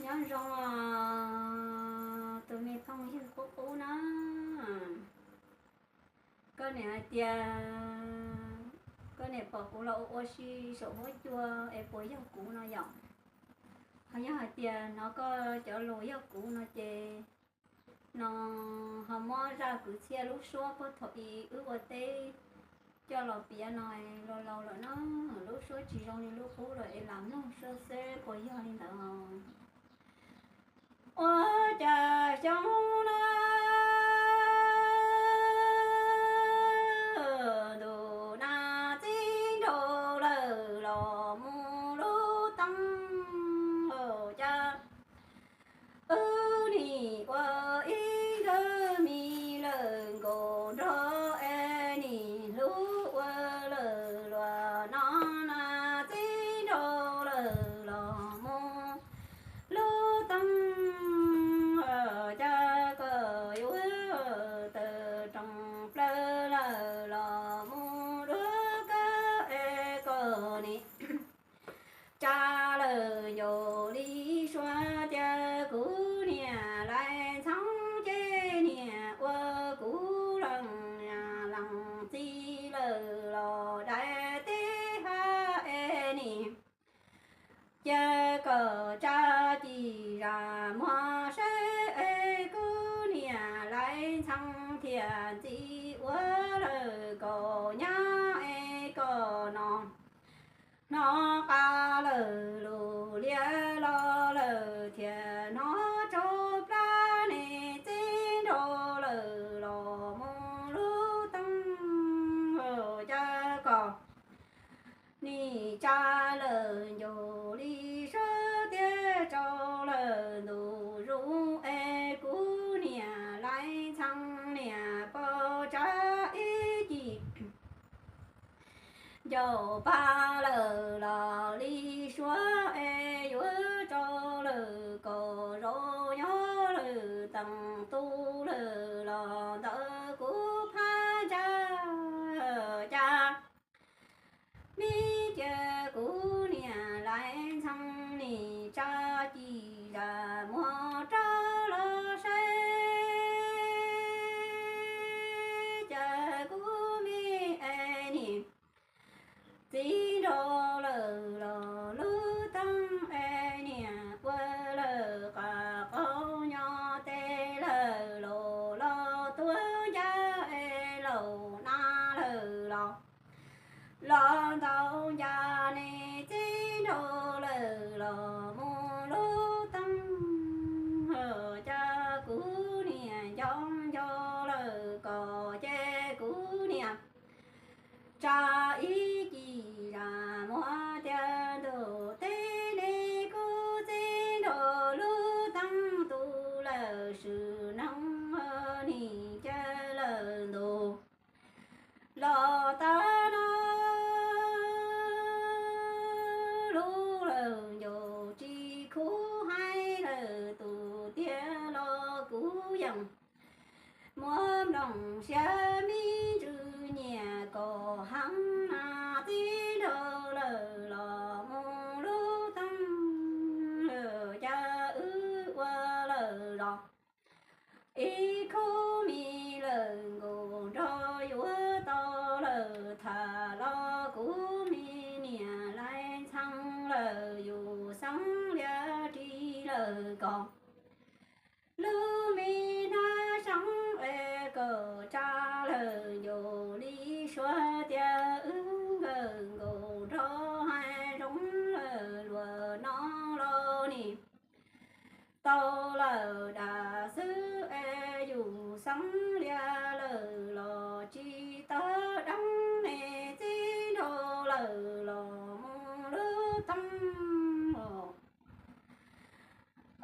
Nyob zoo os, tus me phooj ywg qub qub na. Koj niam hais tias koj niam pom kuv los ua ua si saum huab cua es puas yog kuv no yom? Ho yog hais tias hnov koj cov lus yog kuv no ces no ho muab zaj kwv txhiaj lub suab puag thaum i wb ua teb coj los piav no los laus lawm na, lub suab tsis zoo li lub qub lawm es lam mloog suab xwb puas yog li ntawd os. Ua cas xyoo no ntuj nas txib nraug lawm los mus lub teeb, cas wb nim ua ib nkawg mi lawm nkaus nrog es nim hlub ua lawm luag no, nas txib nraug lawm los mus lub teeb, cas kom yuav tawm rooj plaws lawm los mus dua kawg es kom nim tsa lawm ncauj li suav tias kuv niam lais ntxhee ces niam ua kuv leej niam leej txiv lawm los dai teb hab es nim cia kom tsa ci zam muag saib es kuv niam lais ntxhee thiaj ntxim ua lawm kom nyab es kom no. Hnov qab lawm lus liab los lawm thiaj hnov tsaug plab, ne txib nraug lawm los mus lub teeb, cas kom nim tsa lawm ncauj li suav tias tsaus lawm ntuj zus es kuv niam lais ntxhee niam pom tsa ib ci ncauj pab lawm los li suav es yuav tsaus lawm kom zoo nyob lawm teem tu lawm los ntawm kuv phab ntsa, cas mi cia kuv niam lais ntxhee nim tsa ci zam muag rov los saib, cas kuv me es nim txib nraug lawm los lub teeb es niam ua lawm qab qaug nyob tes lawm los los tuav ncaj es laus na lawm los los ntaus ncaj, ne txib nraug lawm los mus lub teeb, cas kuv niam nco nco lawm kom ces kuv niam tsa ib ci zam muag tias ntuj teb ne kuv txib nraug lub teeb tu lawm swm neeg, nim cia lawm ntuj los tag no lub lawm ncauj tsis khuv hais lawm tus tiag los kuv yeej muab nplooj siab me ntsws nyiam kom heev, nas txib nraug lawm los mus lub teeb, cas wb ua lawm zos ib khub mi lawm nkaus nrog yuav tau lawm, tham los kuv me niam lais ntxhee lawm yus xeeb liab ris lawm kom lub me hnab seeb es kom tsa lawm ncauj li suav tias wb nkawg nkaus nrog hais zoo lawm luag no los nim tau lawm dam xwb es yus xeeb liab lawm los tsis tawg deeb, ne txib nraug lawm los mus lub teeb,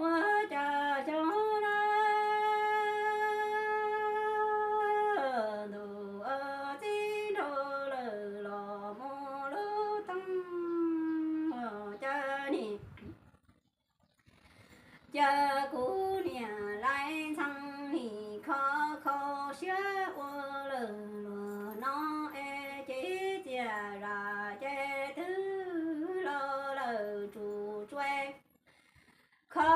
ua cas xyoo no ntuj txib nraug lawm los mus lub teeb, cas nim cia kuv niam lais ntxhee nim kho kho siab ua lawm luag no es ces txias zam ces twb los lawm tsuj tsuav kho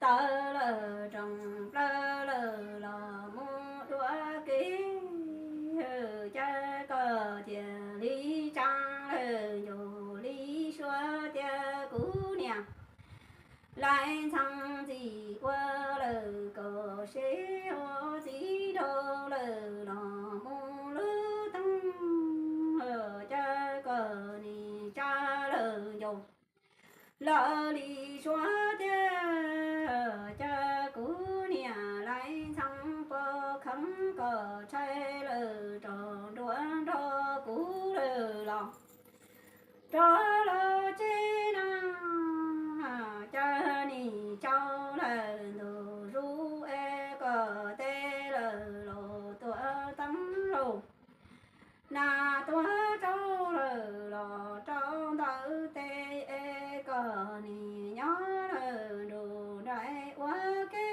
tawv lawm roos plaws lawm los mus dua kev, cas koj thiaj li tsa lawm ncauj li suav tias kuv niam Laib Ntxhee txiv ua lawm kom seb ho txiv nraug lawm los mus lub teeb, cas koj nim tsa lawm ncauj lawv li suav tias, cas kuv niam Laib Ntxhee puas kheev kom tshaib lawm rov nruab nrog kuv lawm los rov los tsev na, cas nim tsau lawm ntu zus es kom teb lawm los tuav teeb lauj, nas tuav tsau lawm los rau ntawm teb es kom nim nyob lawm nruab nraim ua ke.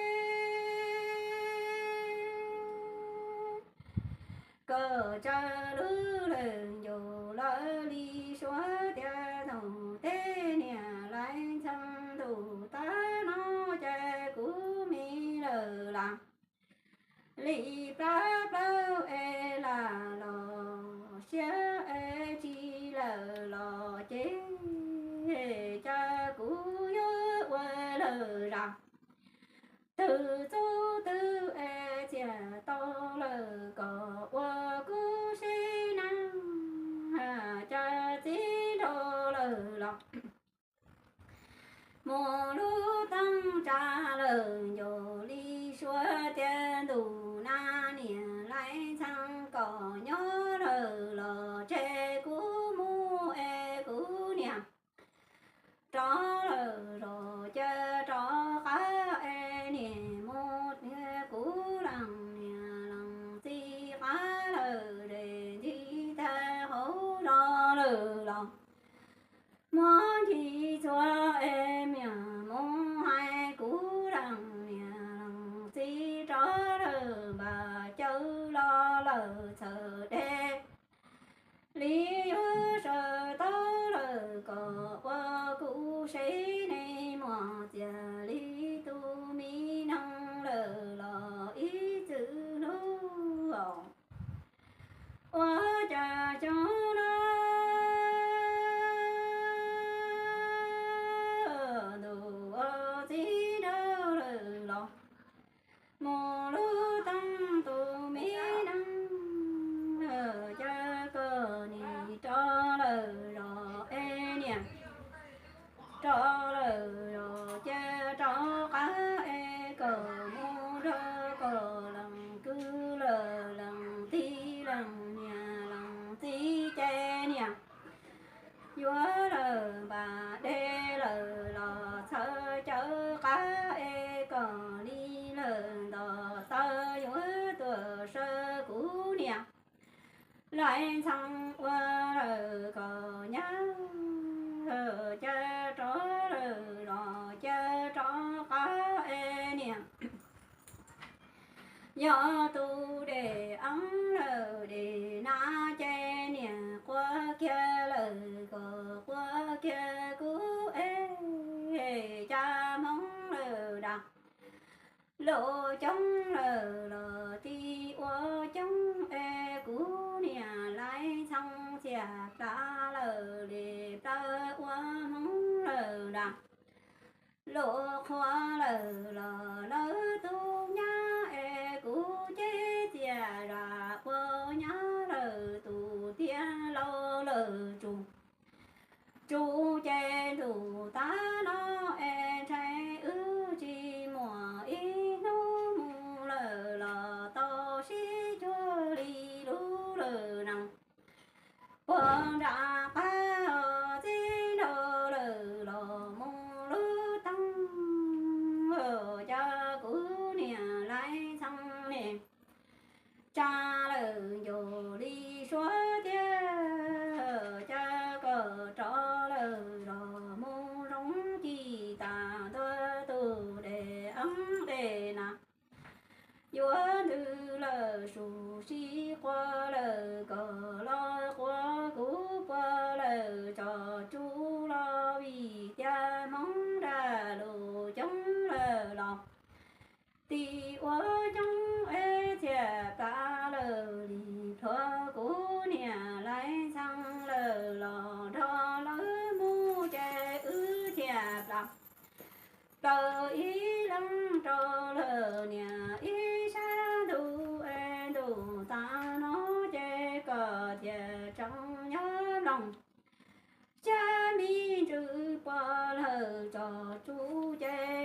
Koj tsa lub lawm ncauj lawv li suav tias tus teb niam Laib Ntxhee tus tag no ces kuv me lawm las li plab plaws es lam los siab es tsis lawm los ces cas kuv yuav ua lawm zam twg txub twg es txias tau lawm kom ua kuv sib nab, cas txiv nraug lawm los mus lub teeb tsa lawm ncauj li suav tias ntus na niam Laib Ntxhee kom nyob lawm los tseg kuv mus es kuv niam rov lawm zos cia rov qab es niam mus niam kuv leej niam leej txiv qab lawm es ntxim tag hauv zos lawm los muab ncig txhua es miam mus hais kuv leej niam leej txiv rov lawm npam cawv los lawm txhawm dej li yuav sawv tau lawm kom ua kuv seb nej muaj txiag li tus me neeg lawm los ib txwm hlub ua cas xyoo no ntuj ua txiv nraug lawm los mus lub teeb tus me neeg, cas koj nim rov lawm zos es niam rov lawm zos cia rov qab es kom mus nrog koj leej kwv lawm leej tij leej niam leej txiv ces niam yuav lawm npam dej lawm los txhawm cawv qab es kom li lawm nto taw yuav tuaj saw kuv niam Laib Ntxhee ua lawm kom nyab, cia rov lawm los cia rov qab es niam yog tus dej eeb lawm dej nab ces niam quaj kiag lawm kom quaj kiag kuv es cas Hmoob lawm dam lus coob lawm los tib ua coob es kuv niam Laib Ntxhee txias plaws lawm li plaws ua Hmoob lawm dam lus qhuav lawm los lawv tus nyab es kuv ces txias zam ua nyab lawm tus tiag laus lawm tsuj tsuj ces ntuj tag no es ntshai wb tsis muaj ib hnub mus lawm los tau sib cuag li lub lawm nees puag nram qab txiv nraug lawm los mus lub teeb, cas kuv niam Laib Ntxhee ne tsa lawm ncauj li suav tias cas koj rov lawm los mus zoo ci Tau ib leeg rau lawm niam ib sab ntuj es ntuj tag no ces koj thiaj tseem nyob mloog. Xyov me ntsis puas lawm txog tsuj ces